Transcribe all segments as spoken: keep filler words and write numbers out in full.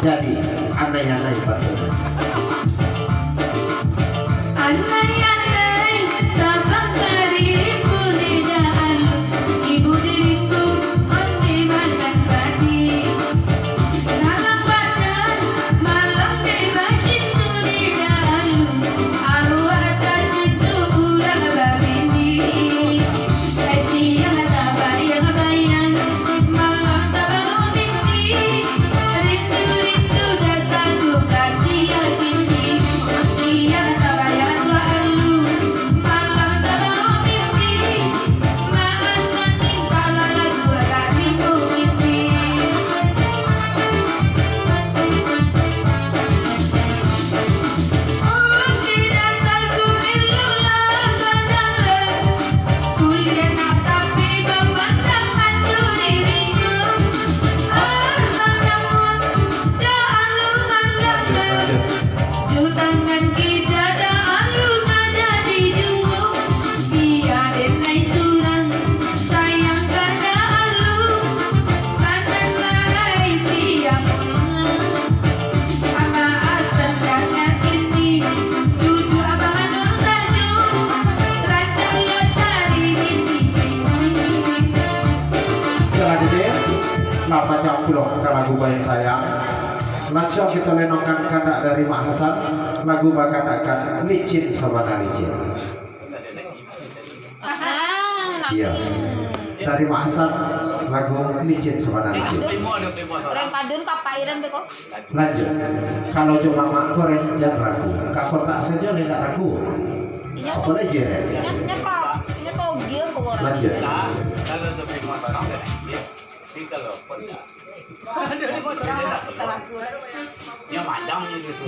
Jadi, andai-andai batul. Andai-andai tabang kari pun indak alu, ibu diriku onde makan padi. Dalam badan malam dek bacinto indak alu, awak tacinto urang babini. Siang tabayang-bayang, malam tabalau mimpi. Rindu-rindu dasar tu kasiah kini. Siang tabayang dua alu, malam tabalau mimpi. Maaf saning pala lagu dari bukit. Bia den ai surang, sayang ka dahulu, panan marai tiang pulang. Abah Hasan dangan Iti, duduak abah mandung sajo, rancak lo cari bini. Jangan dikit, lah pacang pulang ka lagu Bayang Sayang. Langsung kita lenongkan kandak dari Mak Hasan, lagu bakandakan Licin Sabana Licin. Ah, iya. Dari Mak Hasan, lagu Licin Sabana Licin. Rem padun ka pairan beko. Lanjut. Kalau jo mamak ko rem jan ragu. Ka kotak sajo ndak ragu. Inyo tu. Apa lagi rem? Inyo, inyo ka, inyo ka ogil ko orang. Lanjut. Kalau jo limo sorang, tapi kalau pun dah. Aduh, limo sorang, tak laku. Inyo madang gitu.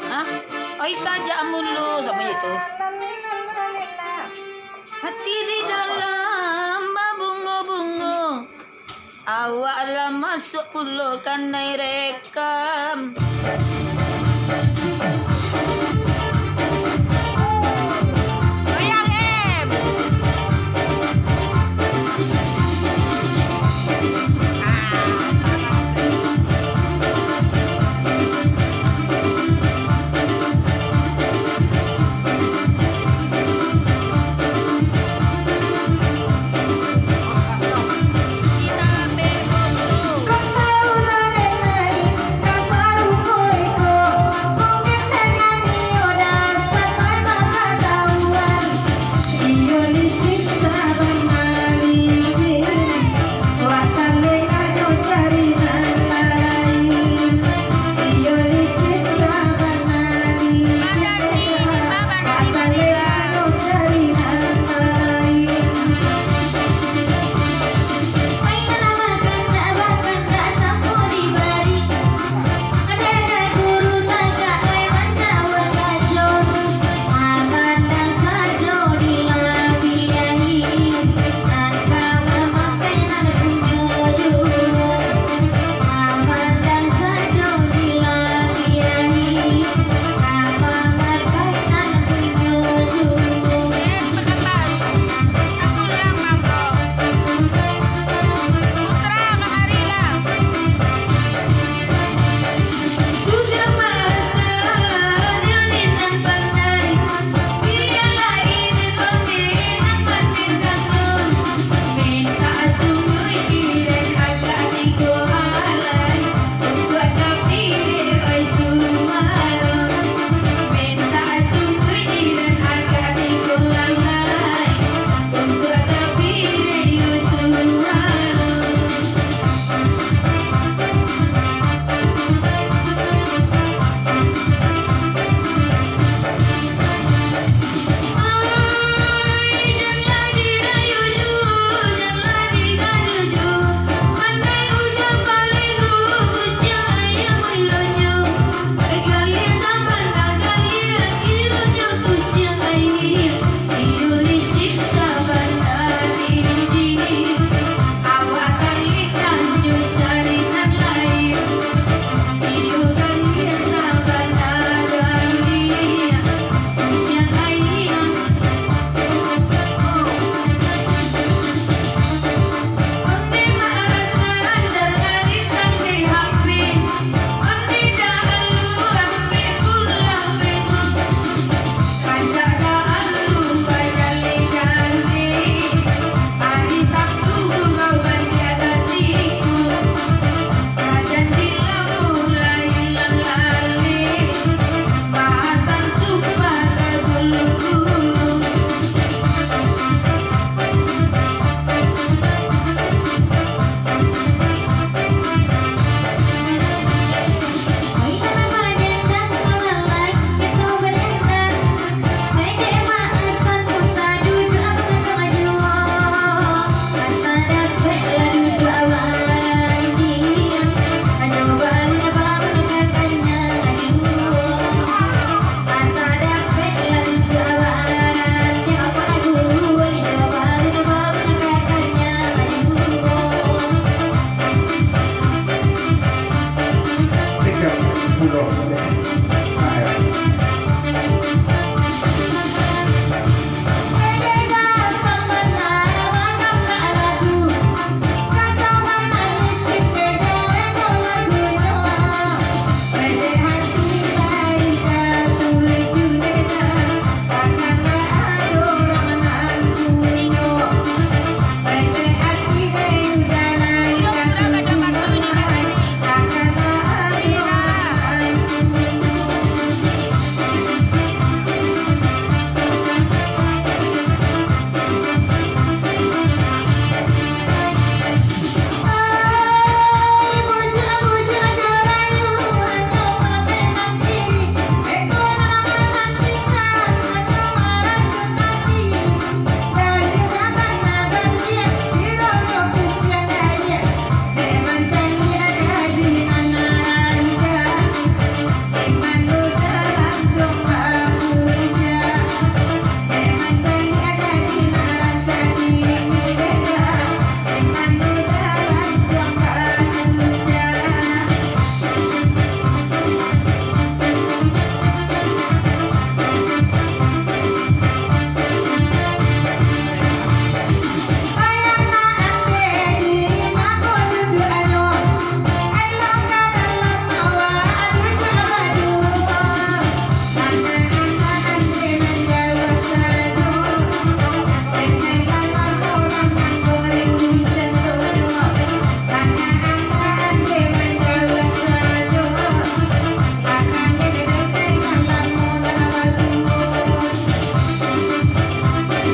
Hah? Oi sajak mulu, sapa je tu? Hati di dalam babungo-bungo, awak lah masuk pulo kanai rekam. Goyang, Em.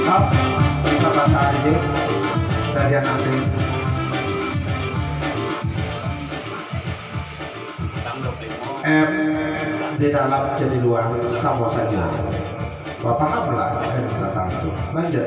Maaf, sabatari je dari anak saya. M di dalam jadi luar samo sajo. Bapahamlah M tantang tu. Lanjut.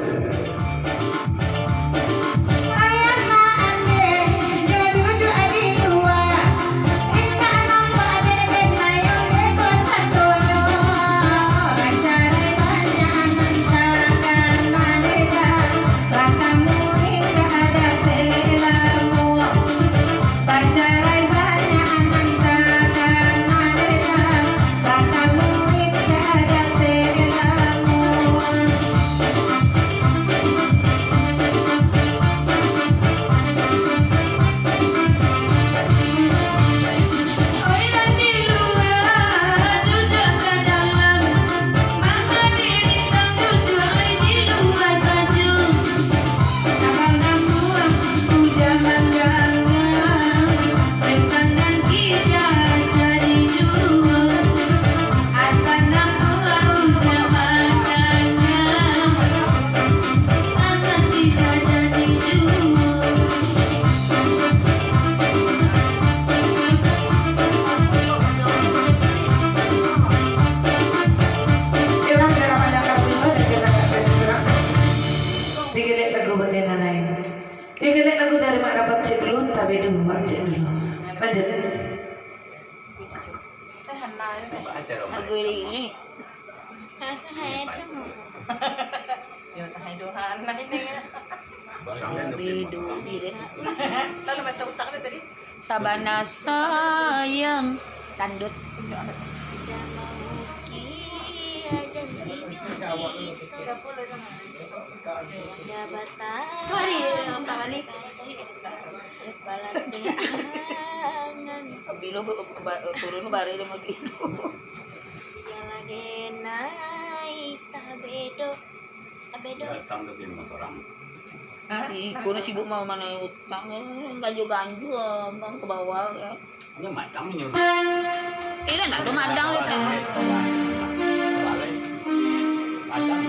Digelek lagu bagian nan lain. Digelek lagu dari Mak Rabat cek dulu, Tabedo Mak cek dulu. Lanjut. Lagu ini. Hah, hah, hah. Yo, tahan dohan lah ini. Tabedo direk. Lalu baca utak tu tadi. Sabana sayang tandut. Udah mau kia janji nyuci. Udah batal. Kali, apa ni? Kepala tangan. Bilo ba-, ba-, turun barek lima kilo. Yang lagi naik Tabedo. Tabedo. Datang ke rumah orang. Iko ni sibuk ma-, manai utang, ganjo-ganjo, abang ke bawah, ya. Hanya madang nyo. Eh, dah nak tu madang tu. Madang.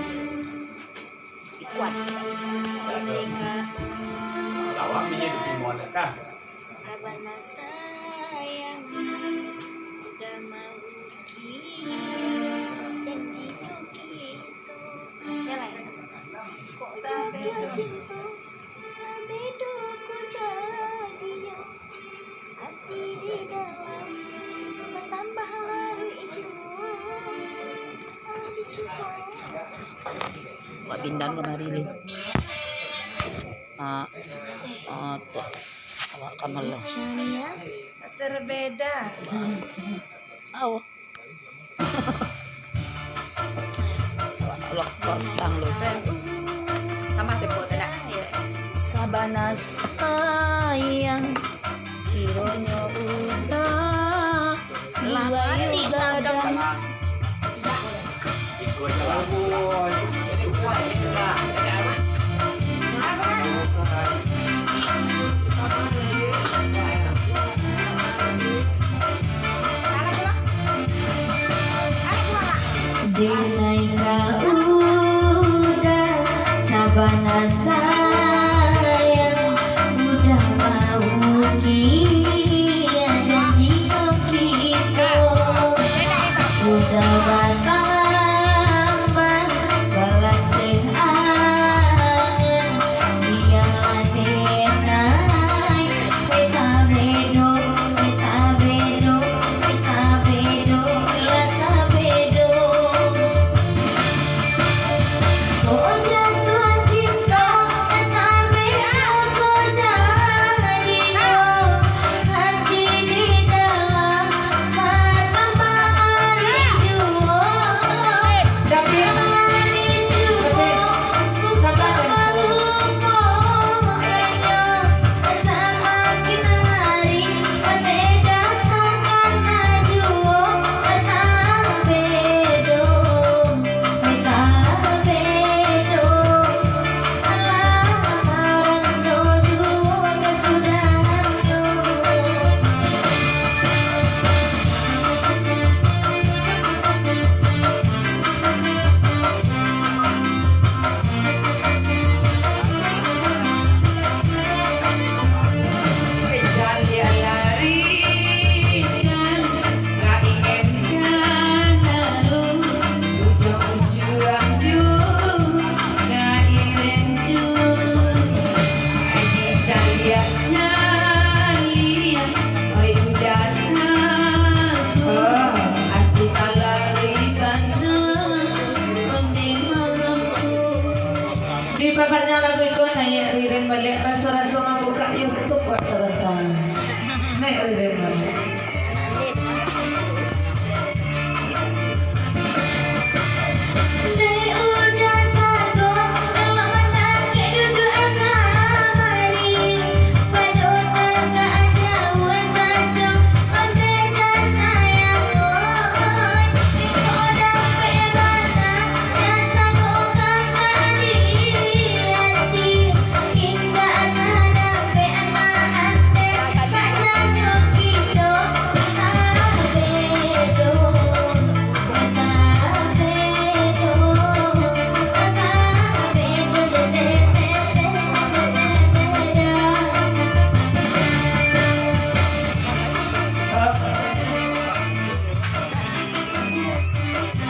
Ikuan. Lawak ni jadi kumon dah. Sabana sayang, udah mau kia janji nyo kito. Kok tak ada cinta, bedo ku jadinyo. Ati di dalam batambah laruik juo. Kalau dicubo. Buat pindan kamari, Lin. Ah, ah, tu. Awak kamar lah. Terbeda. Au. Allah, kok sedang lu. Tambah tempo, tak ada. Sabana sayang, kironyo udah. Lama tinggal. Denai ka udah, sabana sayang, udah maukia janji kito. Udah batambah barang angan, bialah denai, beta bedo, beta bedo, beta bedo, bialah bedo. Di babaknyo lagu iko, naiak Ririn baliak, raso-raso mambukak YouTube wak sabanta. Naiak Ririn baliak.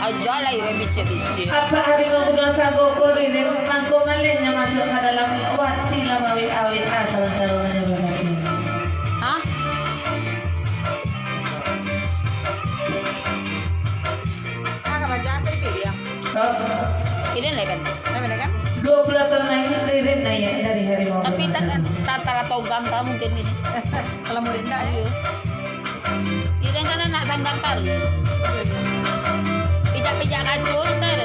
Aja lah, iyo, bisiak-bisiak. Apak Harimau Gunuang Sago ko, Ririn, mangko malihnyo masuak ka dalam, wati lah ma-W A, W A sabanta, rumah nyo babati. Hah? Ah, ka bacaan tadi pilihan. Hah? Pilihan lah, kan? Lah, benar, kan? Duo puluah tahun lagi, Ririn naiak dari Harimau Gunuang Sago. Tapi tak, tak, tak togang kamu mungkin ini. Kalau murid ndak, ya? Iyo. Iyo, kan nak sanggar tari. Pijak-pijak kaco, Sir.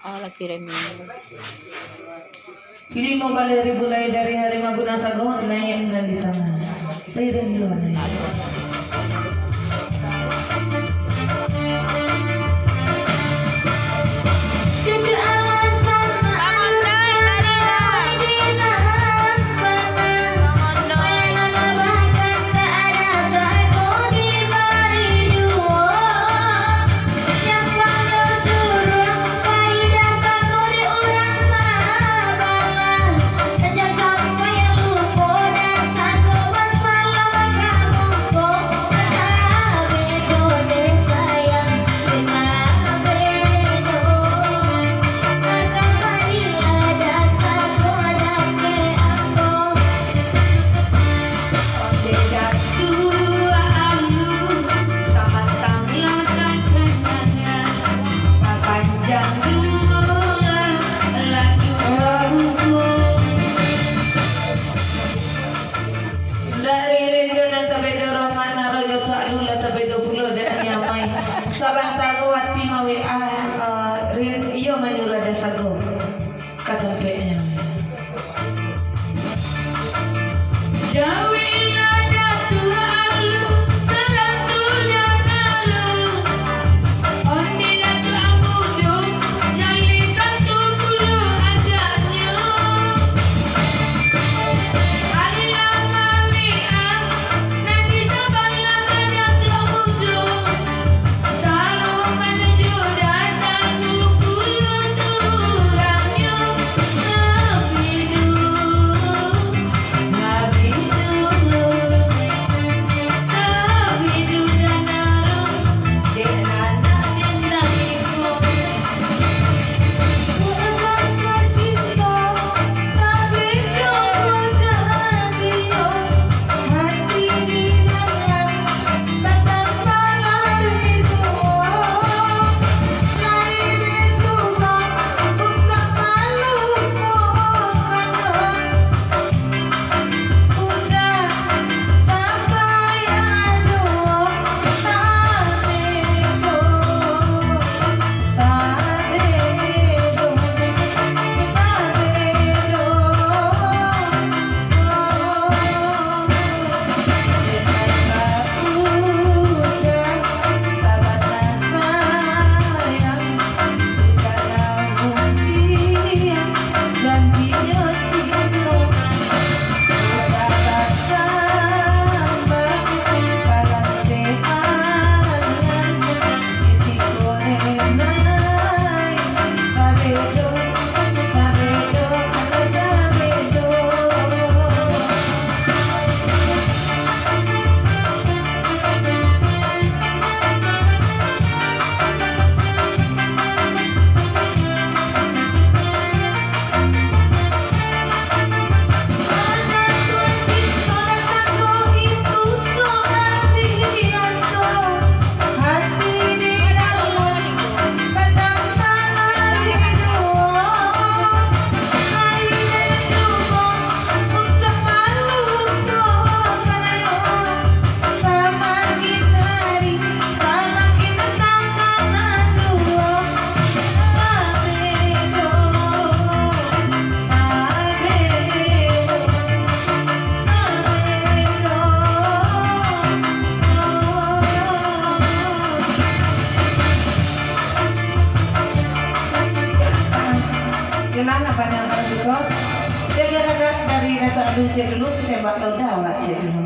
Alah, kirim ini. Limo baleh ribu lai dari Harimau Gunuang Sago, naiak nan di tangah. Ririn dulu, Nay. Ndak, Ririn jo nan tabedo, Rohman Naro jo Pak Lu lah tabedo pulo dek Ani Amai. Sabanta ko Wati ma-W A, eh, Rin, iyo manyuruah Dasago ka tampeknyo. Jauilah Datuak Alu, sarato Jan Alu. Onde Datuak Amudo, jaleh satu puluah ajaknyo. Alah maliang, nan di sabalah ka Datuak Amudo. Yo lah, nak panjang kali ko. Jago jarak dari Datuak Alu ciek dulu, tembak lah udah awak ciek dulu.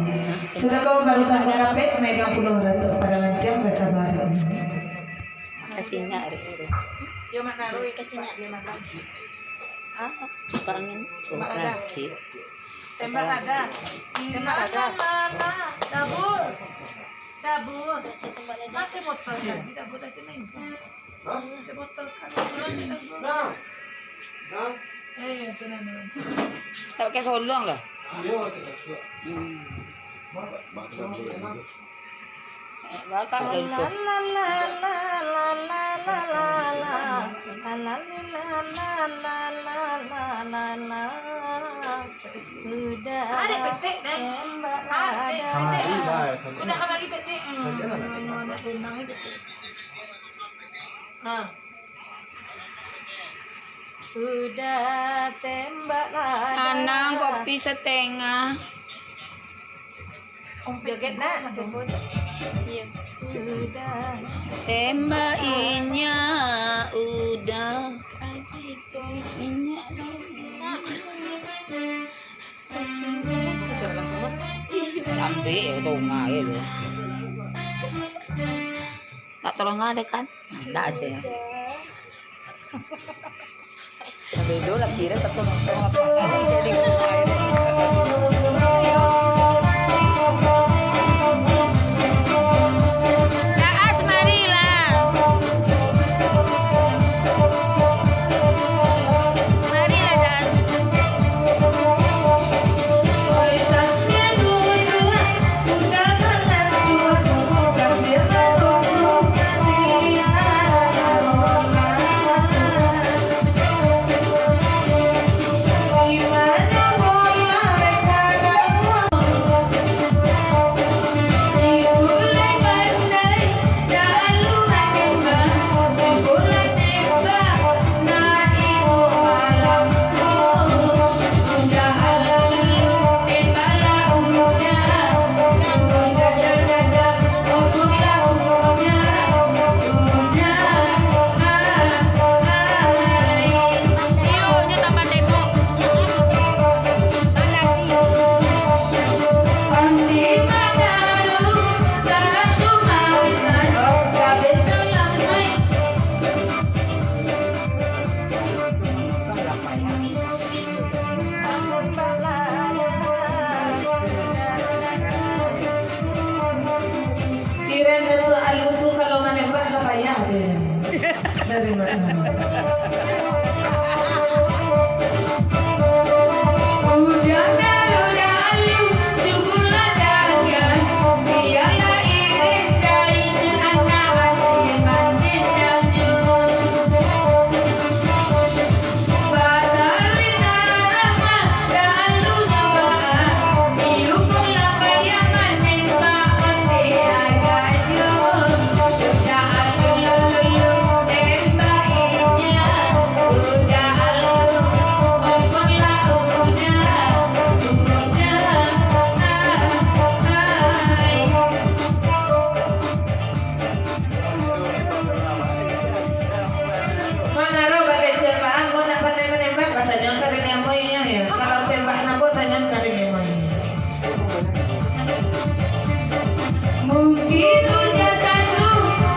Sudah ko baru tangga rapek, megang pulo Datuak, padangan tiang basabari. Kasih nyak, Rik. Yo, Mak Narui. Kasih nyak. Yo, Mak Narui. Ah, angin. Tembak lada. Tembak lada. Tembak lada. Tabur. Tabur. Pakai botol kan? Tabur lagi main. Hah? Pakai botol kan? Nah. Nah. Eh, itu nah, nah. Tak pakai soluang lah. Iyo, cakap suak. Hmm. Bah, bah, bah, bah. Udah. Ah, dia petik, deh. Tembak ah, dia lada. Petik. Udah, kembali petik. Hmm. Nak tunang ni petik. Ha. Udah tembak lada. Anang kopi setengah. Joget nak? Iya. Tembak inyak udah. Inyak lagi. Sampai ya, tolong aja lu. Tak tolong ada kan? Nah, ndak aja ya. Bedo lah, kira satu nongkrong apa kali jadi. Daas, marilah. Marilah, Daas. Kiran Datuak Alu tu kalau manembak lah payah dia. Dari mana? Manaro bakecek bang, kau nak pandai manembak, batanyo ka niniak moyang, ya. Kalau tembak namo, tanyo ka niniak moyang. Mungkin udah satu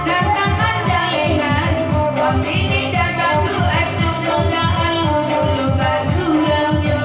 datang panjang lehan, waktu ini dah satu acung, dah alu dulu batu raunyo.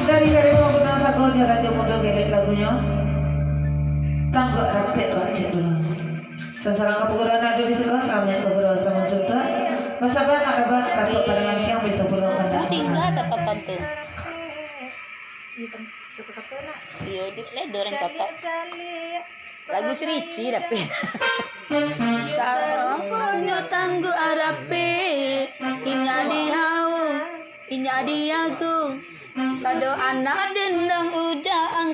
Dari Dari Pembunuhan Satu Raja Muda, gelek lagunyo. Tangguak rapek wak cek dulu. Sasalam ka paguru anak ado di siko, salamaik paguru samo suta. Basaba nak dapat kapok parangai yang bito pulo. Itu tinggal catatan tu. Iyo, dek le dorang catat. Lagu Sri Ci dapek. Saruponyo tangguak rapek, inyak di hau, inyak di aku. Sado anak dendang udah